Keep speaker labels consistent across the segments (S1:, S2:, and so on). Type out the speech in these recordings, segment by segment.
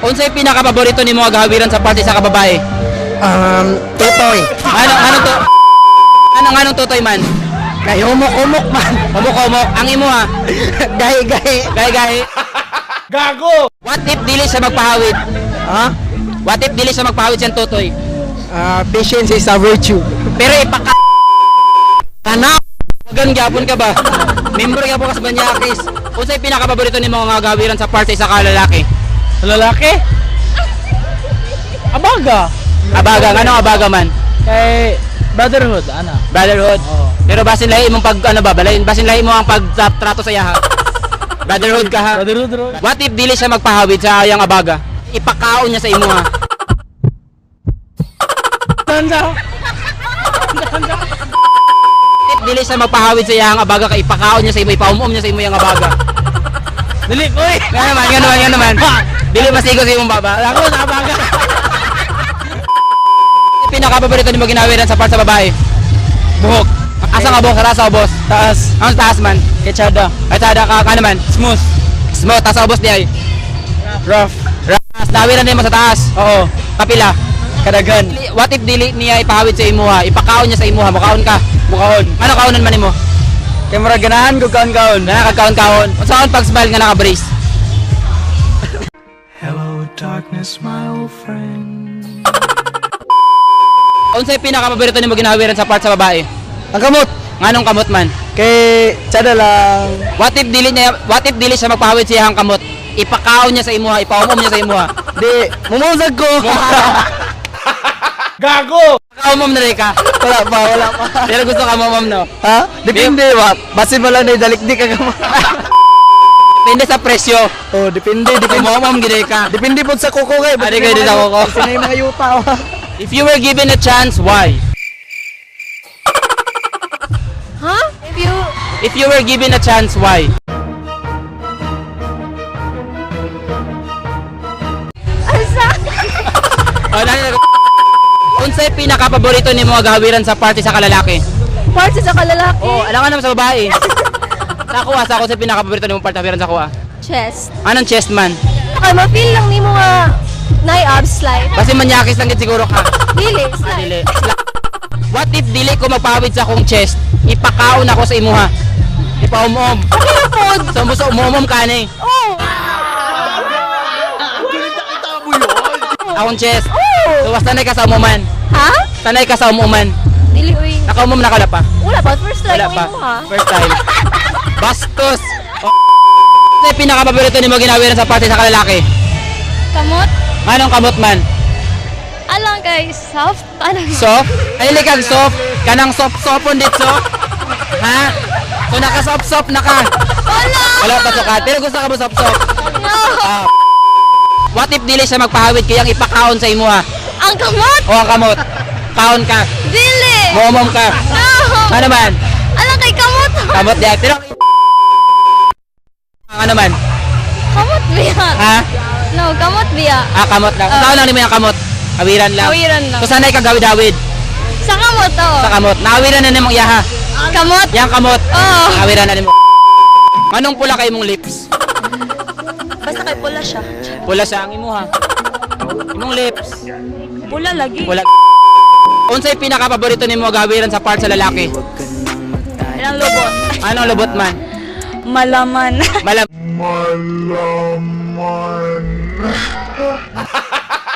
S1: Unsay pinaka-paborito nimo nga gahawiran sa parte sa kababae?
S2: Tutoy.
S1: Ano ano to? Ano anong tutoy man?
S2: Kay humok-humok man.
S1: Humok-humok ang imo ha.
S2: Gahi-gahi.
S1: Gahi-gahi.
S3: Gago!
S1: What if dili siya magpahawid?
S2: Ha?
S1: What if dili siya magpahawid siyang tutoy?
S2: Patience is a virtue.
S1: Pero ipaka
S2: Kana!
S1: Wagan gyapon ka ba? Member gyapon ka sa Banyakis. Unsay pinaka-paborito nimo nga gawiran sa parte sa kalalaki?
S3: Sa lalaki? Abaga.
S1: Abaga, ngano abaga man?
S3: Kay brotherhood, ana.
S1: Brotherhood.
S3: Oo.
S1: Pero basin lahi imong pag ano ba, balay basin lahi mo ang pagtrato sa iya ha. Brotherhood ka ha.
S3: Brotherhood, bro.
S1: What if dili siya magpahawid sa ayang abaga? Ipakaon niya sa imo ha.
S3: Tanda.
S1: What if dili siya magpahawid sa iyang abaga kay ipakaon niya sa imo, ipaumom niya sa imo yung abaga.
S3: Dili, oy.
S1: Nga naman, nga naman, nga naman. Dili masigo sa imong baba.
S3: Ako sa abaga.
S1: Pinakapaborito nimo ginawiran sa part sa babae?
S3: Buhok.
S1: Asa ka buhok? Sa ubos?
S3: Taas.
S1: Ang taas man.
S3: Kechada.
S1: Ay tada ka, ka naman.
S3: Smooth.
S1: Smooth, taas sa ubos di ay.
S3: Rough.
S1: Ras, nawiran nimo sa taas.
S3: Oo.
S1: Kapila.
S3: Kadagan.
S1: What if dili niya ipahawid sa imuha? Ipakaon niya sa imuha, mukaon ka.
S3: Mukaon.
S1: Ano kaonan man nimo?
S3: Kay murag ganahan ko kaon-kaon.
S1: Nakakaon-kaon. Unsaon pag smile nga naka-brace?
S4: Hello, darkness, my old friend.
S1: Unsay pinakapaborito nimo ginawiran sa part sa babae?
S2: Ang kamot.
S1: Nganong kamot man?
S2: Kay tsada lang.
S1: What if dili siya magpahawid sa iyang kamot? Ipakaon niya sa imuha, ipaumom niya sa imuha.
S2: Di, mumusag ko.
S3: Gago!
S1: Pakaumom na rin ka.
S2: Wala pa, wala pa.
S1: Pero gusto ka mumom, no?
S2: Ha? Depende ba? Basin mo lang na idalikdik ang kamot.
S1: Depende sa presyo.
S2: Oh, depende, depende.
S1: Umomom gid ka.
S2: Depende po sa kuko kay.
S1: Ari kayo din sa kuko.
S2: Kasi na yung mga yuta.
S1: If you were given a chance, why?
S5: Huh? If you
S1: If you were given a chance, why?
S5: Asa?
S1: Oh, unsay pinakapaborito nimo nga gawiran sa party sa kalalaki?
S5: Parts sa kalalaki.
S1: Oh, alam ka naman sa babae. Sa ako, ah, sa ako sa pinakapaborito nimo part hawiran sa ako ah.
S5: Chest.
S1: Anong chest man?
S5: Okay, ma-feel lang nimo nga nay abs slide.
S1: Basta manyakis lang gid siguro ka.
S5: Dili, slide.
S1: Dili. What if dili ko magpawid sa akong chest? Ipakaon ako sa imuha. Ipaumom.
S5: Food.
S1: So mo sa umomom ka ni.
S5: Oh.
S1: Akong chest.
S5: Oh.
S1: So basta tanay ka sa umuman.
S5: Ha?
S1: Tanay ka sa umuman.
S5: Dili uy.
S1: Nakaumom na ka wala pa?
S5: Wala pa first try
S1: Wala
S5: ko
S1: pa.
S5: imo ha.
S1: First time. Bastos. Oh, ano yung pinakapaborito nimo ginawiran sa party sa kalalaki?
S5: Kamot.
S1: Anong kamot man?
S5: Alang kay soft. Alang.
S1: Soft? Ay, likag soft. Kanang soft-sofon dito. Ha? So naka-soft-soft na ka.
S5: Wala.
S1: Wala pa sukat. Pero gusto ka mo soft-soft?
S5: No.
S1: Ah. What if dili siya magpahawid kayang ipakaon sa imuha?
S5: Ang kamot.
S1: O ang kamot? Kaon ka.
S5: Dili.
S1: Momom ka.
S5: No.
S1: Ano man?
S5: Alang kay kamot.
S1: Kamot diya. Pero ano man?
S5: Kamot biya.
S1: Ha?
S5: No, kamot biya.
S1: Ah, kamot lang. Saan lang nimo yung kamot? Awiran lang.
S5: Awiran lang.
S1: So sanay ka gawid-awid
S5: Sa kamot oh.
S1: sa kamot. Naawiran na nimong iyaha.
S5: Kamot.
S1: Yang kamot.
S5: Oo.
S1: Naawiran na nimo. Anong pula kay imong lips?
S5: Basta kay pula siya.
S1: Pula siya ang imuha. Imong lips.
S5: Pula lagi.
S1: Pula. Unsay pinakapaborito nimo gawiran sa part sa lalaki?
S5: Ilang lubot.
S1: Anong lubot man?
S5: Malaman.
S1: Malam.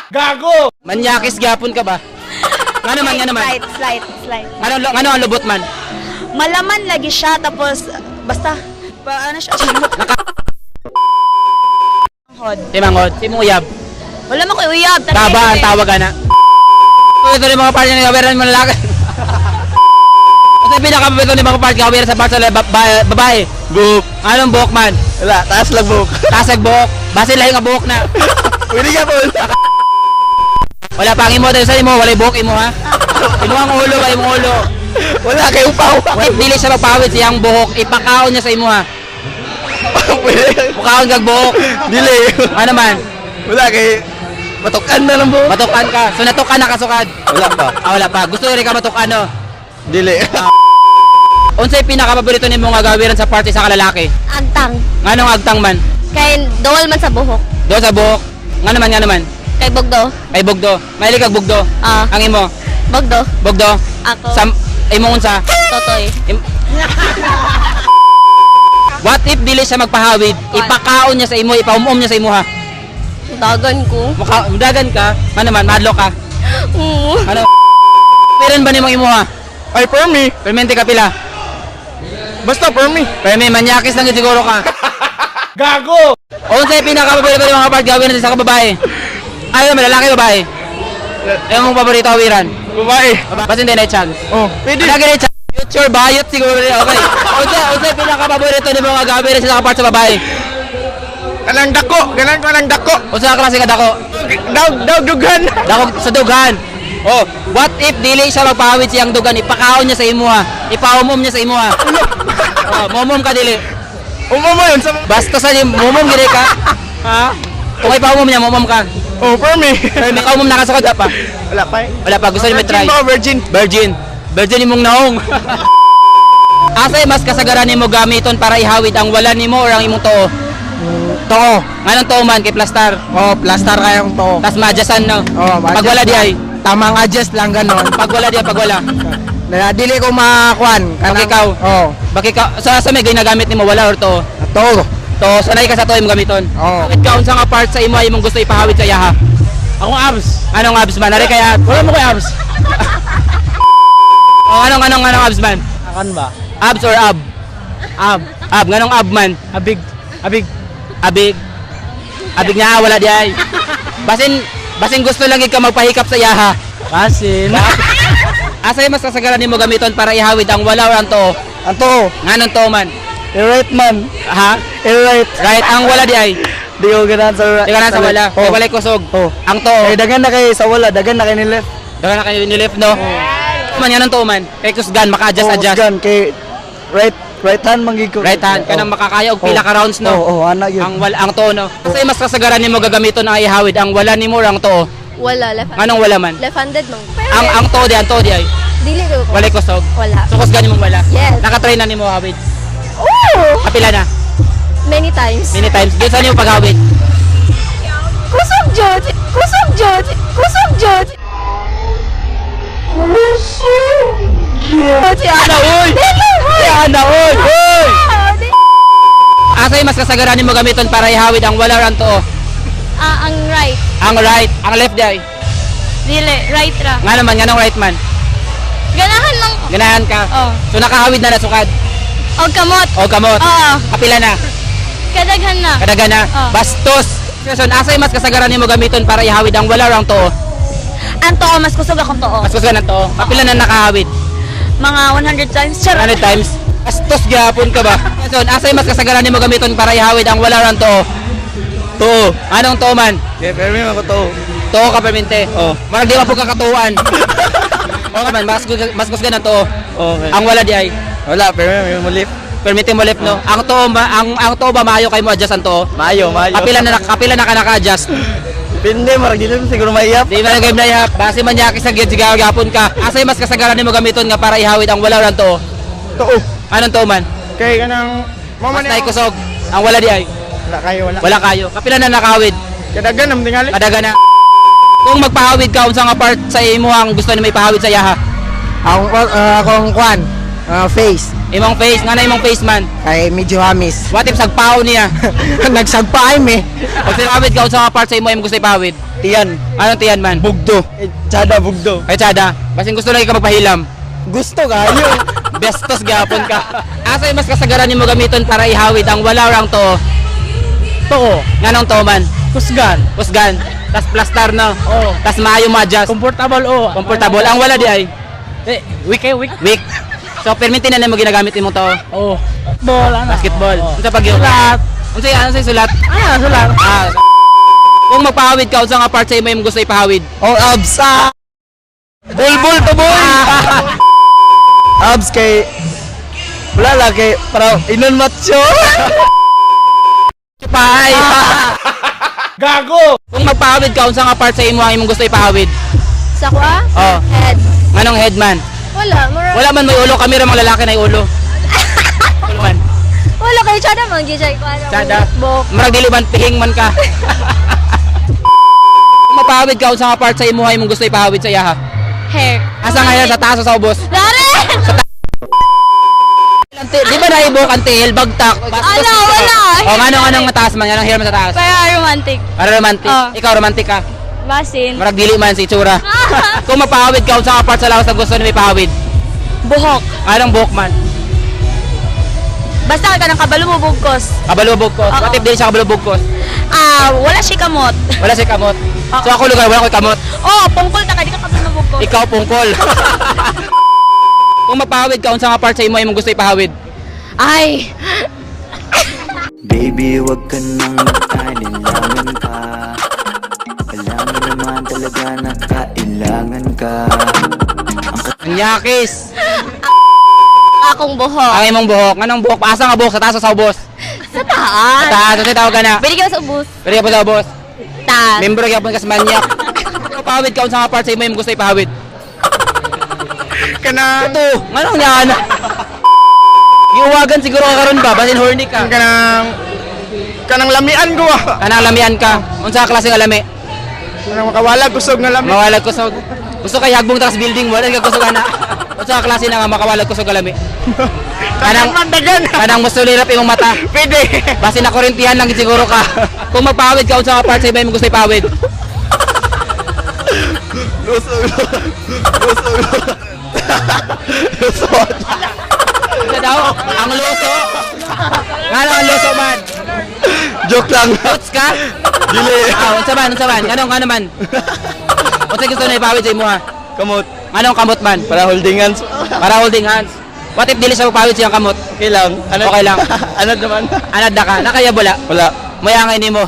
S3: Gago!
S1: Manyakis gyapon ka ba? Ngano man, ngano man?
S6: Slight, slight, slight.
S1: Ngano, ngano ang lubot man?
S6: Malaman lagi siya, tapos, basta, pa, ano siya,
S1: Naka
S6: Hod.
S1: Si Mangod, si mong uyab.
S6: Wala mo ko'y uyab.
S1: Taba ang tawag ana. Ito rin mga part na gawiran mo lalaki. Ito yung pinakapaborito ni mga part gawiran sa part sa babae.
S2: Buhok.
S1: Anong buhok man?
S2: Wala, taas lang buhok.
S1: Taas ang buhok. Basta lahi nga buhok na.
S2: Pwede ka po.
S1: Wala pa ang imo tayo sa imo, walay buhok imo ha. Imo ang ulo ba imong ulo.
S2: Wala kay upaw.
S1: What if dili siya magpawid siyang buhok, ipakaon niya sa imo ha.
S2: Pwede.
S1: Mukaon kag buhok.
S2: Dili.
S1: Ano man?
S2: Wala kay matukan na lang buhok.
S1: Matukan ka. So natukan na kasukad.
S2: Wala pa.
S1: Ah, wala pa. Gusto rin ka matukan no.
S2: Dili.
S1: Unsay pinakapaborito nimo nga gawiran sa party sa kalalaki?
S5: Agtang.
S1: Nganong agtang man?
S5: Kay dawal man sa buhok.
S1: Do sa buhok. Nga naman, nga naman.
S5: Kay Bugdo.
S1: Kay Bugdo. Mahilig kag Bugdo.
S5: Ah.
S1: Ang imo.
S5: Bugdo.
S1: Bugdo.
S5: Ako.
S1: Sa imong unsa?
S5: Totoy.
S1: What if dili siya magpahawid? Ipakaon niya sa imo, ipaumum niya sa imuha.
S5: Dagan ko.
S1: Mukha, dagan ka, nga naman, madlo ka.
S5: Oo.
S1: Ano? Meron ba nimong imuha?
S2: Ay, permi.
S1: Permente ka pila.
S2: Basta permi.
S1: Perme, manyakis lang yun siguro ka.
S3: Gago!
S1: Unsay pinaka-paborito ng mga part gawin natin sa kababae? Ay, naman, lalaki, babae. Ayaw mong paborito awiran.
S2: Babae.
S1: Basta hindi na chance.
S2: Oh, pwede.
S1: Lagi na chance. Future bayot siguro rin. Okay. Unsay pinaka-paborito ni mga gawin natin sa kapart sa babae?
S2: Kanang dako. Ganang kanang dako.
S1: Unsa ka klase ka dako?
S2: Daw, daw, dughan.
S1: Dako sa dugan. Oh, what if dili siya magpahawid siyang dugan, ipakaon niya sa imuha, ipaumom niya sa imuha. Oh, momom ka dili.
S2: Umamo yun sa...
S1: Basta sa momom gid ka. Ha? Kung ipaumom niya, momom ka.
S2: Oh, permi.
S1: Pero nakaumom na ka sa kada pa.
S2: Wala pa eh.
S1: Wala pa, gusto niyo may try.
S2: Virgin ba, virgin?
S1: Virgin. Virgin imong naong. Asay mas kasagaran nimo gamiton para ihawid ang wala nimo or ang imong tuo?
S3: Too.
S1: Nganong tuo man kay plastar?
S3: Oh, plastar kayong too.
S1: Tas maadjustan no.
S3: Oh,
S1: Pag wala di ay.
S3: Tamang adjust lang ganon.
S1: Pag wala di ay, pag wala.
S3: Na dili ko makakuan.
S1: Pag ikaw.
S3: Oh,
S1: Bakit ka sa may ginagamit nimo wala or tuo?
S3: too.
S1: To sanay ka sa tuo imong gamiton.
S3: Oo.
S1: Bakit ka unsa nga part sa imo ay imong gusto ipahawid sa iyaha?
S3: Akong abs.
S1: Anong abs man? Ari kay abs.
S3: Wala mo kay abs.
S1: Oh, anong anong anong abs man?
S3: Akan ba?
S1: Abs or ab?
S3: Ab.
S1: Ab, nganong ab man?
S3: Abig. Abig.
S1: Abig. Abig nga wala di ay. Basin basin gusto lang gid ka magpahikap sa iyaha.
S3: Basin.
S1: Asay mas kasagaran nimo gamiton para ihawid ang wala or ang tuo?
S3: Ang too.
S1: Nganong tuo man?
S3: I-right man.
S1: Ha?
S3: I-right.
S1: Right ang wala di ay.
S3: Di ko ganahan sa right.
S1: Di ka na sa wala.
S3: Oh.
S1: Kay walay kusog.
S3: Oh.
S1: Ang tuo.
S3: Eh, dagan na kay sa wala, dagan na kay ni left.
S1: Dagan na kayo ni left no. Man nganong tuo man? Kay kusgan maka-adjust
S3: Oh,
S1: adjust.
S3: kusgan kay right right hand manggig ko.
S1: Right hand kanang makakaya og pila ka rounds no.
S3: Oh, oh, ana yun.
S1: Ang wala ang tuo no. Kasi mas kasagaran nimo gagamiton ang ihawid ang wala nimo or ang tuo.
S5: Wala. Left
S1: Nganong wala man?
S5: Left-handed man. Pero
S1: Ang tuo di ang tuo di ay.
S5: dili ko.
S1: Walay kusog.
S5: Wala.
S1: So kusgan nimo wala.
S5: Yes.
S1: Nakatry na nimo hawid.
S5: Oh!
S1: Kapila na.
S5: Many times.
S1: Many times. Di sa nimo paghawid.
S5: Kusog jud. Kusog jud. Kusog jud. Kusog jud.
S1: Ana oy. Ana oy. Oy. Asay mas kasagaran nimo gamiton para ihawid ang wala or ang tuo?
S5: Ah, ang right.
S1: Ang right, ang left di ay.
S5: Dili, right ra.
S1: Nga naman, nganong right man?
S5: Ganahan lang ko.
S1: Ganahan ka.
S5: Oh.
S1: So nakahawid na nasukad.
S5: Og kamot.
S1: O kamot.
S5: Oo.
S1: Kapila na.
S5: Kadaghan na.
S1: Kadaga na.
S5: Oh.
S1: Bastos. Question, asay mas kasagaran nimo gamiton para ihawid ang wala or ang tuo?
S6: Ang too, mas kusog akong too.
S1: Mas kusgan ang tuo. Kapila na nakahawid.
S6: Mga 100 times. Charot.
S1: 100 times. Bastos gyapon ka ba? Question, asay mas kasagaran nimo gamiton para ihawid ang wala or ang tuo?
S2: To.
S1: Anong tuo man?
S2: Okay, permi ako to.
S1: Tuo ka permente.
S2: Oh.
S1: Marag di pa po kakatuan. O ka man, mas kusgan ang tuo.
S2: Okay.
S1: Ang wala di ay.
S2: Wala, permi mo left.
S1: Permite mo left no. Ang tuo ba ang tuo ba maayo kay mo adjust ang tuo?
S2: Maayo, maayo.
S1: Kapila na ka naka-adjust.
S2: Pinde, marag dili mo siguro maiyap.
S1: Di ba nag na ihap? Base man yaki sa gid sigaw gyapon ka. Asay mas kasagaran nimo gamiton nga para ihawid ang wala or ang tuo?
S2: Too.
S1: Anong tuo man?
S2: Kay kanang
S1: Mas kusog. Ang wala di ay.
S2: Wala kayo, wala.
S1: Wala kayo. Kapila na nakahawid.
S2: Kadagan nam tingali.
S1: Kadaga na. Kung magpahawid ka unsa nga part sa imo ang gusto nimo ipahawid sa iyaha?
S3: Akong akong kuan. Face
S1: Imong face, nga na imong face man.
S3: kay medyo hamis.
S1: What if sagpao niya?
S3: Nagsagpaay me.
S1: Pag sinahawid ka unsa nga part sa imo imong gusto ipahawid?
S3: Tiyan.
S1: Anong tiyan man?
S3: Bugdo. Eh, tsada bugdo.
S1: Kay tsada, basin gusto lagi ka magpahilam.
S3: Gusto kayo.
S1: Bestos gyapon ka. Asay mas kasagaran nimo gamiton para ihawid ang wala or ang tuo?
S3: Too.
S1: Nganong tuo man?
S3: Kusgan.
S1: Kusgan. Tas plastar no.
S3: Oo.
S1: Tas maayo ma-adjust.
S3: Comfortable oh.
S1: Comfortable. Ang wala di ay
S3: Eh, weak eh, weak.
S1: weak. So perminti na nimo ginagamit imong tuo.
S3: Oh. Ball ana.
S1: Basketball.
S3: Oh.
S1: Unsa pag
S3: Sulat.
S1: Unsa ano sa sulat?
S3: Ah, sulat.
S1: Ah. Kung magpahawid ka unsa nga part sa imo imong gusto ipahawid?
S3: Oh, abs. Ah.
S1: Bulbul to boy.
S3: Abs kay wala lang kay para inon macho.
S1: Chupay.
S3: Gago.
S1: Kung magpahawid ka unsa nga part sa imo ang imong gusto ipahawid?
S5: Sa kwa?
S1: Oh.
S5: Head.
S1: Nganong head man?
S5: Wala. Mura.
S1: Wala man may ulo kami ra mga lalaki na ulo. Ulo man.
S5: Wala kay Chada man gyud siya.
S1: Chada.
S5: Bok.
S1: Murag dili man pihing man ka. Mapahawid ka unsa nga part sa imuha imong gusto ipahawid sa iyaha?
S5: Hair.
S1: Asa nga hair, sa taas o sa ubos?
S5: Lare!
S1: Di ba naibok ang tail, bagtak? Bastos
S5: Ala,
S1: ka.
S5: wala.
S1: O nganong mataas man, nganong hair man sa taas?
S5: Para romantic.
S1: Para romantic.
S5: Oh.
S1: Ikaw romantic ka.
S5: Basin.
S1: Marag dili man sa itsura. Kung mapahawid ka unsa nga part sa lawas ang gusto nimo ipahawid?
S6: Buhok.
S1: Anong buhok man?
S6: Basta ka nang kabalo mo bugkos.
S1: Kabalubog ko.
S6: Oo.
S1: What if dili siya kabalubog ko?
S6: Ah, wala siya kamot.
S1: Wala siya kamot. So ako lugar, wala ko'y kamot.
S6: Oh, pungkol ta ka di ka kabalo mo bugkos.
S1: Ikaw pungkol. Kung mapahawid ka unsa nga part sa imo imong gusto ipahawid?
S5: Ay!
S4: Baby, wag ka nang mag-alinlangan pa. Alam mo naman talaga na kailangan ka.
S1: Ang yakis.
S5: Akong buhok.
S1: Ang imong buhok. Anong buhok? Asa nga buhok? Sa taas o sa ubos?
S5: Sa taas.
S1: Sa taas. Kasi tawag ka na.
S5: Pwede ka sa ubos.
S1: Pwede ka pa sa ubos.
S5: Taas.
S1: Membro gyapon ka sa manyak. Pahawid ka unsa nga part sa imo imong gusto ipahawid?
S2: Kanang
S1: Ito, nganong niya na? Giuwagan siguro ka karon ba? Basin horny ka.
S2: Kanang lamian ko ah.
S1: Kanang lamian ka. Unsa ka klase nga lami?
S2: Kanang makawalag kusog nga lami.
S1: Mawalag kusog. Gusto kay hagbong taas building wala ka kusog ana. Unsa ka klase na nga makawalag kusog nga lami?
S2: Kanang man dagan.
S1: Kanang musulirap imong mata.
S2: Pwede.
S1: Basin na kurintihan lang gid siguro ka. Kung magpahawid ka unsa ka part sa imong gusto ipahawid?
S3: Lusot.
S1: Unsa daw? Ang luso. Ngano ang luso man?
S3: Joke lang.
S1: Roots ka?
S3: Dili.
S1: Ah, unsa man, unsa man? Nganong ngano man? Unsa gusto na ipahawid sa imo ha?
S3: Kamot.
S1: Anong kamot man?
S3: Para holding hands.
S1: Para holding hands. What if dili siya magpawid siyang kamot?
S3: Okay lang. Anad,
S1: Okay lang.
S3: Anad naman.
S1: Anad na ka. Nakaya wala.
S3: Wala.
S1: Mayangay nimo.